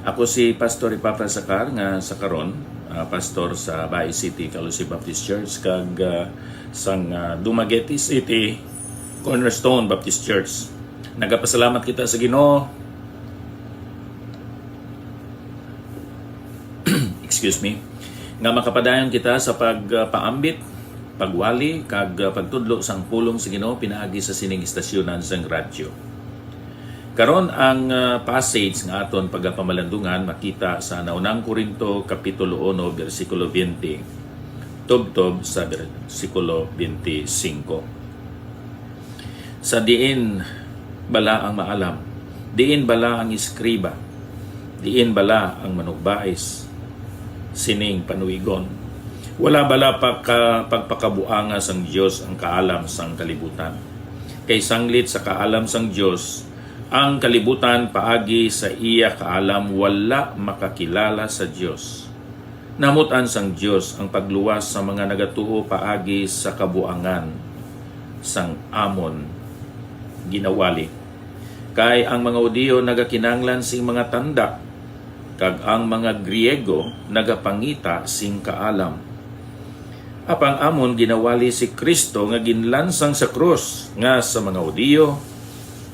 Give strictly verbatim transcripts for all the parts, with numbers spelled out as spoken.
Ako si Pastor Epafras Sacar, nga sa karon, ah, pastor sa Bai City Fellowship Baptist Church, kag, ah, sang, ah, Dumaguete City Cornerstone Baptist Church. Nagapasalamat kita sa Ginoo, excuse me, nga makapadayon kita sa pagpaambit, pagwali, kag, ah, pagtudlo sang pulong sa Ginoo pinaagi sa sining istasyonan sang radyo. Karon, ang, ah, passage nga aton pagapamalandungan makita sa Naunang Corinto, Kapitulo uno, bersikulo twenty, tubtob sa bersikulo twenty-cinco. Sa diin bala ang maalam? Diin bala ang eskriba? Diin bala ang manugbais sining panuwigon? Wala bala pagka-, pagpakabuanga sang Dios ang kaalam sang kalibutan? Kay sanglit sa kaalam sang Dios, ang kalibutan paagi sa iya kaalam wala makakilala sa Dios. Nahamut-an sang Dios ang pagluwas sa mga nagatuo paagi sa kabuangan sang amon ginawali. Kay ang mga Hudiyo nagakinahanglan sing mga tanda, kag ang mga Griego nagapangita sing kaalam. Apang amon ginawali si Cristo nga ginlansang sa krus, nga sa mga Hudiyo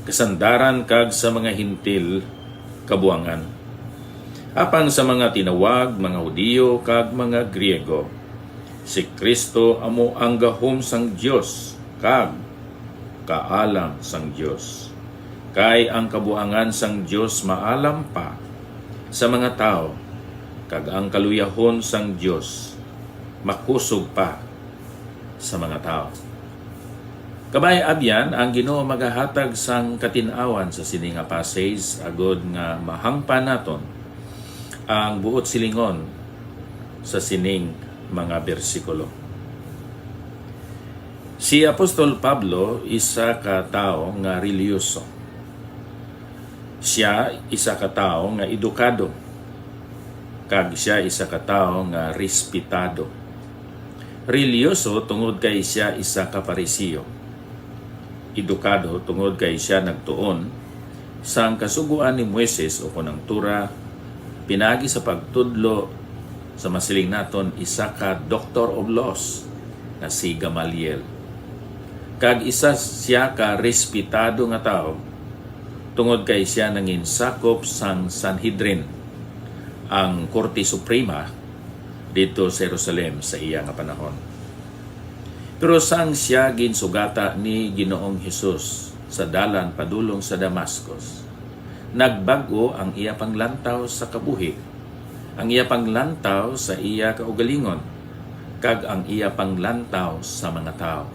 kasandaran kag sa mga Gentil kabuangan. Apang sa mga tinawag, mga Hudiyo kag mga Griego, si Cristo amo ang gahom sang Dios kag kaalam sang Dios. Kay ang kabuangan sang Dios maalam pa sa mga tawo, kag ang kaluyahon sang Dios makusog pa sa mga tawo. Kabay, abyan, ang Ginoo magahatag sang katin-awan sa sini nga passage, agod nga mahangpan naton ang buot silingon sa sining mga bersikulo. Si Apostol Pablo isa ka tawo nga relihiyoso. Sia isa ka tawo nga edukado, kag sia isa ka tawo nga respetado. Relihiyoso tungod kay sia isa ka Fariseo. Edukado tungod kay sia nagtuon sang Kasugoan ni Moises, o kon ang Torah, pinaagi sa pagtudlo sa masiling naton isa ka doctor of laws nga si Gamaliel. Kag isa sia ka respetado nga tawo tungod kay sia nanginsakop sang Sanhedrin, ang Korte Suprema didto sa Jerusalem sa iya nga panahon. Pero sang sia ginsugata ni Ginoong Hesus sa dalan padulong sa Damascus, nagbag-o ang iya panglantaw sa kabuhi, ang iya panglantaw sa iya kaugalingon, kag ang iya panglantaw sa mga tawo.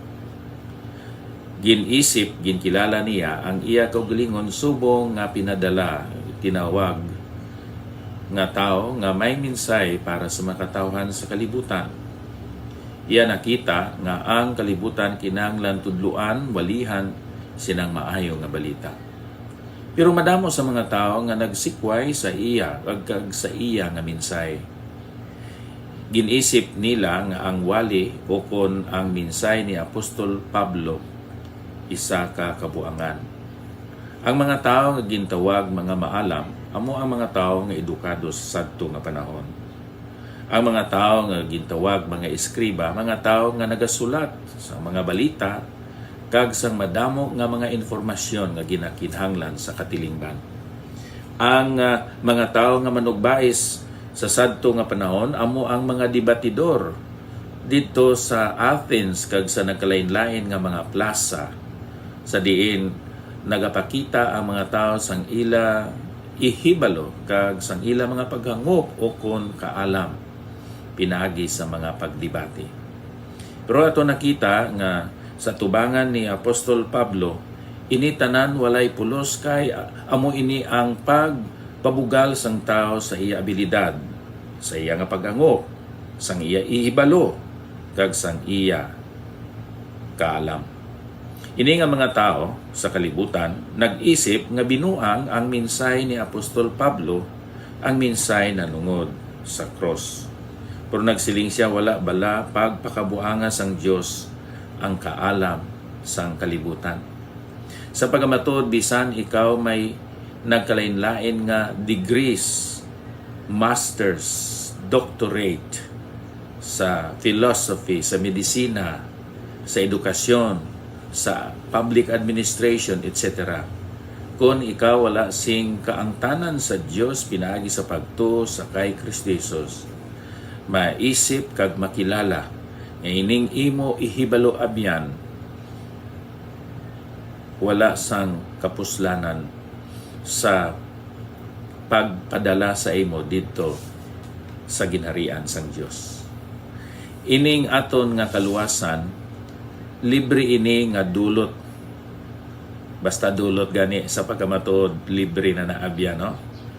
Gin-isip, ginkilala niya ang iya kaugalingon subong nga pinadala, tinawag nga tawo nga may minsay para sa mga katawhan sa kalibutan. Iya nakita nga ang kalibutan kinahanglan tudloan, walihan sinang maayo nga balita. Pero madamo sa mga tawo nga nagsikway sa iya kag, kag sa iya nga minsay. Gin-isip nila nga ang wali, o kon ang minsay ni Apostol Pablo, isa ka kabuangan. Ang mga tawo nga gintawag mga maalam amo ang mga tawo nga edukado sa sadto nga panahon. Ang mga tawo nga gintawag mga eskriba, mga tawo nga nagasulat sa mga balita kag sang madamo nga mga impormasyon nga ginakinahanglan sa katilingban. Ang, ah, mga tawo nga manugbais sa sadto nga panahon amo ang mga debatidor didto sa Athens kag sa nagkalain-lain nga mga plasa, sa diin nagapakita ang mga tawo sang ila ihibalo kag sang ila mga paghangop o kon kaalam pinaagi sa mga pagdebate. Pero ato nakita nga sa tubangan ni Apostol Pablo, ini tanan walay pulos, kay amo ini ang pagpabugal sang tawo sa iya abilidad, sa iya nga paghangop, sang iya ihibalo, kag sang iya kaalam. Ini nga mga tawo sa kalibutan nag-isip nga binuang ang mensahe ni Apostol Pablo, ang mensahe nanungod sa krus. Pero nagsiling sia, wala bala pagpakabuanga sang Dios ang kaalam sang kalibutan? Sa pagkamatuod, bisan ikaw may nagkalain-lain nga degrees, masters, doctorate sa philosophy, sa medisina, sa edukasyon, sa public administration, et cetera. Kon ikaw wala sing kaangtanan sa Dios pinaagi sa pagtuo sa kay Kristo Jesus, maisip kag makilala nga ining imo ihibalo abyan wala sang kapuslanan sa pagpadala sa imo didto sa ginharian sang Dios. Ining aton nga kaluwasan, libre ini nga dulot. Basta dulot gani, sa pagkamatuod, libre na naabya, no?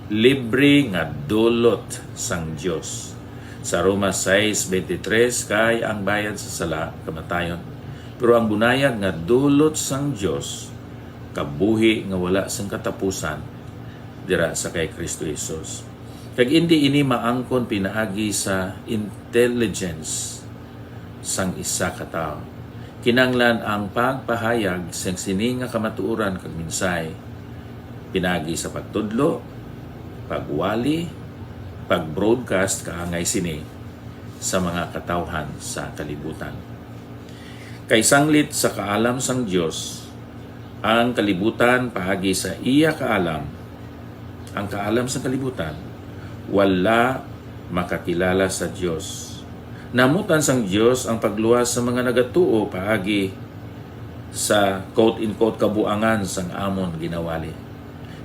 Libre nga dulot sang Dios. Sa Roma sais veintitrés, kay ang bayad sa sala, kamatayon. Pero ang bunayag nga dulot sang Dios, kabuhi nga wala sing katapusan dira sa kay Kristo Jesus. Kag indi ini maangkon pinaagi sa intelligence sang isa ka tawo. Kinahanglan ang pagpahayag sang sini nga kamatuoran kag mensahe pinaagi sa pagtudlo, pagwali, pag-broadcast kaangay sini sa mga katawhan sa kalibutan. Kay sanglit sa kaalam sang Dios ang kalibutan paagi sa iya kaalam, ang kaalam sang kalibutan, wala makakilala sa Dios. Namutan sang Dios ang pagluwas sa mga nagatuo paagi sa, quote-unquote, kabuangan sang amon ginawali.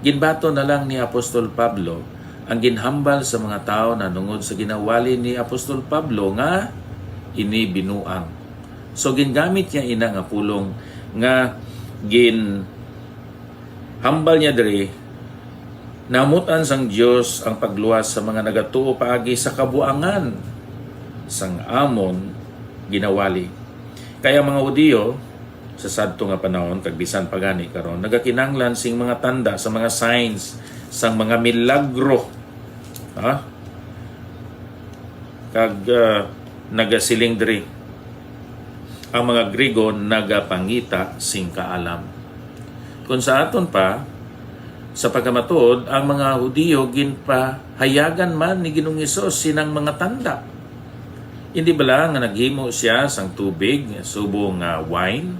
Ginbaton na lang ni Apostol Pablo ang ginhambal sa mga tawo nanungod sa ginawali ni Apostol Pablo nga ini binuang. So, gingamit niya ina nga pulong nga ginhambal niya diri, namutan sang Dios ang pagluwas sa mga nagatuo paagi sa kabuangan sang amon ginawali. Kaya ang mga Hudiyo, sa sadto nga panahon, kag bisan pa gani karon, nagakinahanglan sing mga tanda, sa mga signs, sang mga milagro. Ha? Kag, ah, nagasiling diri, ang mga Griego nagapangita sing kaalam. Kung sa aton pa, sa pagkamatuod, ang mga Hudiyo ginpahayagan man ni Ginoong Hesus sinang mga tanda. Hindi bala nga naghimo siya sang tubig subong nga wine?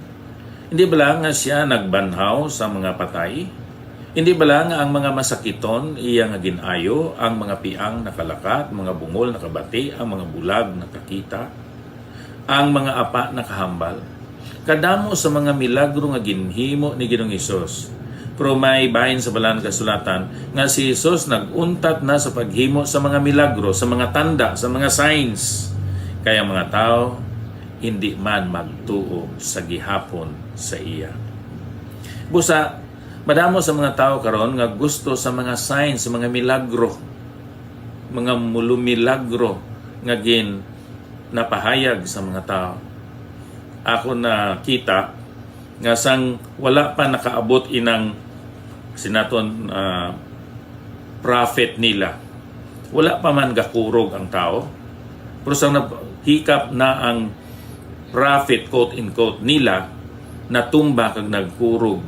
Hindi bala nga sia nagbanhaw sa mga patay? Hindi bala nga ang mga masakiton iya nga gin-ayo, ang mga piang nakalakat, mga bungol nakabati, ang mga bulag nakakita, ang mga apa nakahambal? Kadamo sa mga milagro nga ginhimo ni Ginoong Hesus. Pero may bahin sa Balaan Kasulatan nga si Jesus nag-untat na sa paghimo sa mga milagro, sa mga tanda, sa mga signs. Kaya ang mga tawo hindi man magtuo sa gihapon sa iya. Busa, madamo sa mga tawo karon nga gusto sa mga signs, sa mga milagro, mga mulumilagro nga gin napahayag sa mga tawo. Ako nakita nga sang wala pa nakaabot inang sinaton, ah, prophet nila, wala pa man gakurog ang tawo. Pero sang nahikap na ang prophet, quote unquote, nila, natumba kag nagkurog,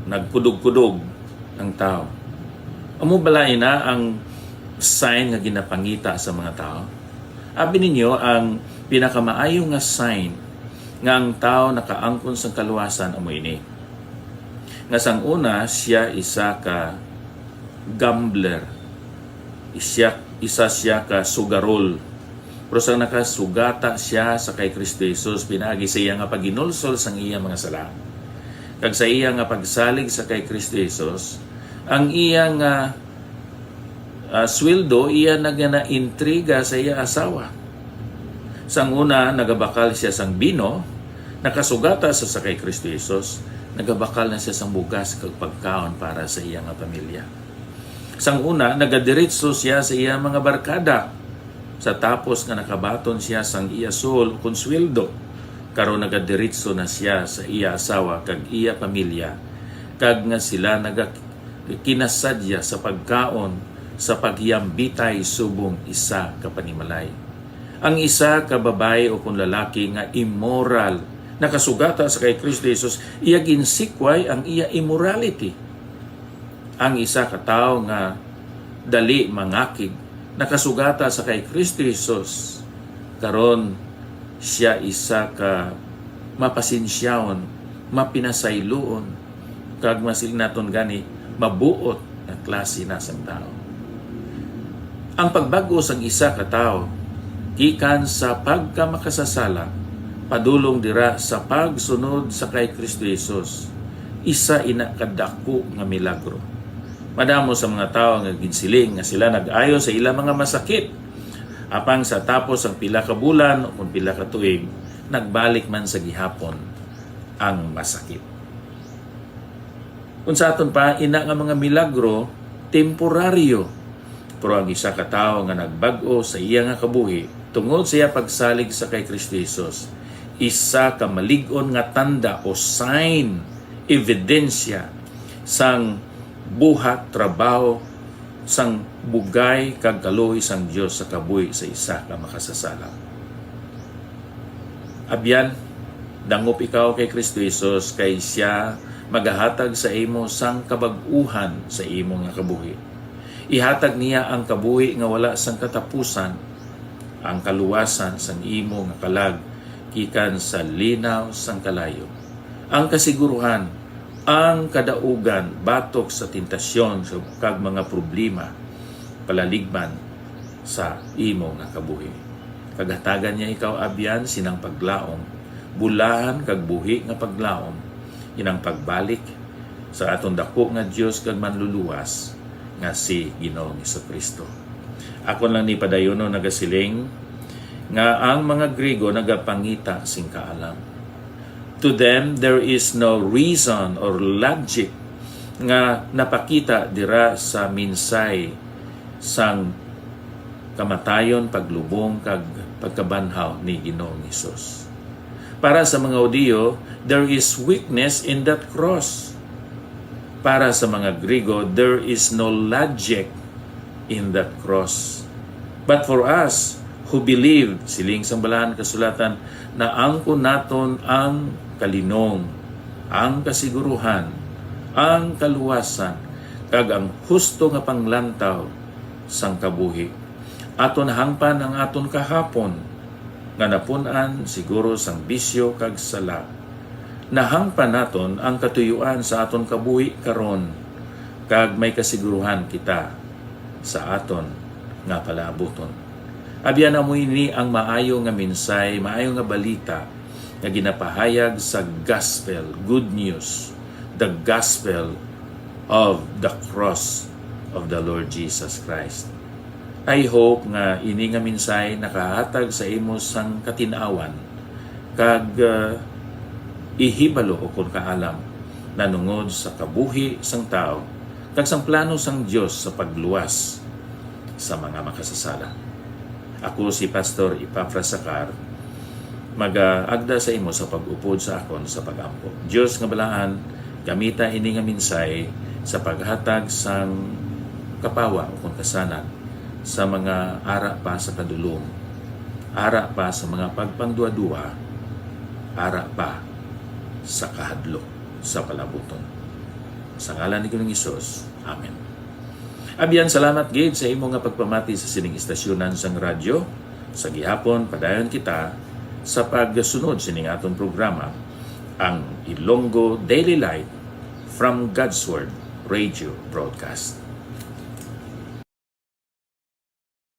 nagkudog-kudog ang tawo. Amo bala ina ang sign nga ginapangita sa mga tawo? Abi ninyo, ang pinakamaayo nga sign nga ang tawo nakaangkon sang kaluwasan amo ini, nga sang una sia isa ka gambler, isya, isa sia ka sugarol. Pero sang nakasugata sia sa kay Kristo Jesus pinaagi sa iya nga paghinulsol sang iya mga sala, kag sa iya nga pagsalig sa kay Kristo Jesus, ang iya nga, ah, sweldo iya na nga naintriga sa iya asawa. Sang una, nagabakal sia sang bino, nakasugata sa, sa kay Kristo Jesus, nagabakal na sia sang bugas kag pagkaon para sa iya nga pamilya. Sang una, nagadiretso sia sa iya mga barkada. Sa tapos nga nakabaton sia sang iya suhol ukon sweldo, karon nagadiretso na sia sa iya asawa kag iya pamilya, kag nga sila nagakinasadya sa pagkaon, sa paghiyambitay subong isa ka panimalay. Ang isa ka babayi ukon lalaki nga immoral, nakasugata sa kay Kristo Jesus, iya ginsikway ang iya immorality. Ang isa ka tawo nga dali mangakig nakasugata sa kay Kristo Jesus. Karon, sia isa ka mapasensyahon, mapinasayloon, kag masiling naton gani, mabuot nga klase na sang tawo. Ang pagbag-o sang isa ka tawo gikan sa pagkamakasasala padulong dira sa pagsunod sa kay Kristo Jesus, isa ina ka daku nga milagro. Madamo sa mga tawo nga ginsiling nga sila nag-ayo sa ila mga masakit, apang sa tapos sang pila ka bulan o kon pila ka tuig, nagbalik man sa gihapon ang masakit. Kung sa aton pa, ina nga mga milagro, temporaryo. Pero ang isa ka tawo nga nagbag-o sa iya nga kabuhi tungod sa iya pagsalig sa kay Kristo Jesus, isa ka malig-on nga tanda o sign, ebidensya sang buhat, trabaho, sang bugay kag kaluoy sang Dios sa kabuhi sa isa ka makasasala. Abyan, dangop ikaw kay Kristo Jesus, kay sia magahatag sa imo sang kabag-uhan sa imo nga kabuhi. Ihatag niya ang kabuhi nga wala sang katapusan, ang kaluwasan sang imo nga kalag gikan sa linaw sang kalayo, ang kasiguruhan, ang kadaugan batok sa tentasyon kag mga problema palaligman sa imo nga kabuhi. Kag hatagan niya ikaw, abyan, sinang paglaom, bulahan kag buhi nga paglaom, inang pagbalik sa aton daku nga Dios kag Manluluwas nga si Ginoong Jesu-Cristo. Akon lang ni padayunon nagasiling nga ang mga Griego nagapangita sing kaalam. To them, there is no reason or logic nga napakita dira sa minsay sang kamatayon, paglubong, kag pagkabanhaw ni Ginoong Hesus. Para sa mga Hudiyo, there is weakness in that cross. Para sa mga Griego, there is no logic in that cross. But for us who believe, siling sang Balaan Kasulatan, naangkon naton ang kalinong, ang kasiguruhan, ang kaluwasan, kag ang husto nga panglantaw sang kabuhi. Aton hangpan ang aton kahapon, nga napun-an siguro sang bisyo kag sala. Nahangpan naton ang katuyuan sa aton kabuhi karon, kag may kasiguruhan kita sa aton nga palaabuton. Abyan, amo ini ang maayo nga minsay, maayo nga balita nga ginapahayag sa gospel, good news, the gospel of the cross of the Lord Jesus Christ. I hope nga ini nga minsay nakahatag sa imo sang katin-awan kag, uh, ihibalo ukon kaalam nanungod sa kabuhi sang tawo kag sang plano sang Dios sa pagluwas sa mga makasasala. Ako si Pastor Epafras Sacar, mag-agda sa imo sa pag-upod sa akon sa pag-ampo. Dios nga balaan, gamita ini nga minsay sa paghatag sang kapawa ukon kasanag sa mga ara pa sa kadulom, ara pa sa mga pagpangduadua, ara pa sa kahadlok sa palabuton. Sa ngalan ni Ginoong Hesus, amen. Abyan, salamat gid sa imo nga pagpamati sa sining istasyonan sang radyo. Sa gihapon, padayon kita sa pagsunod sining aton programa, ang Ilonggo Daily Light from God's Word Radio Broadcast.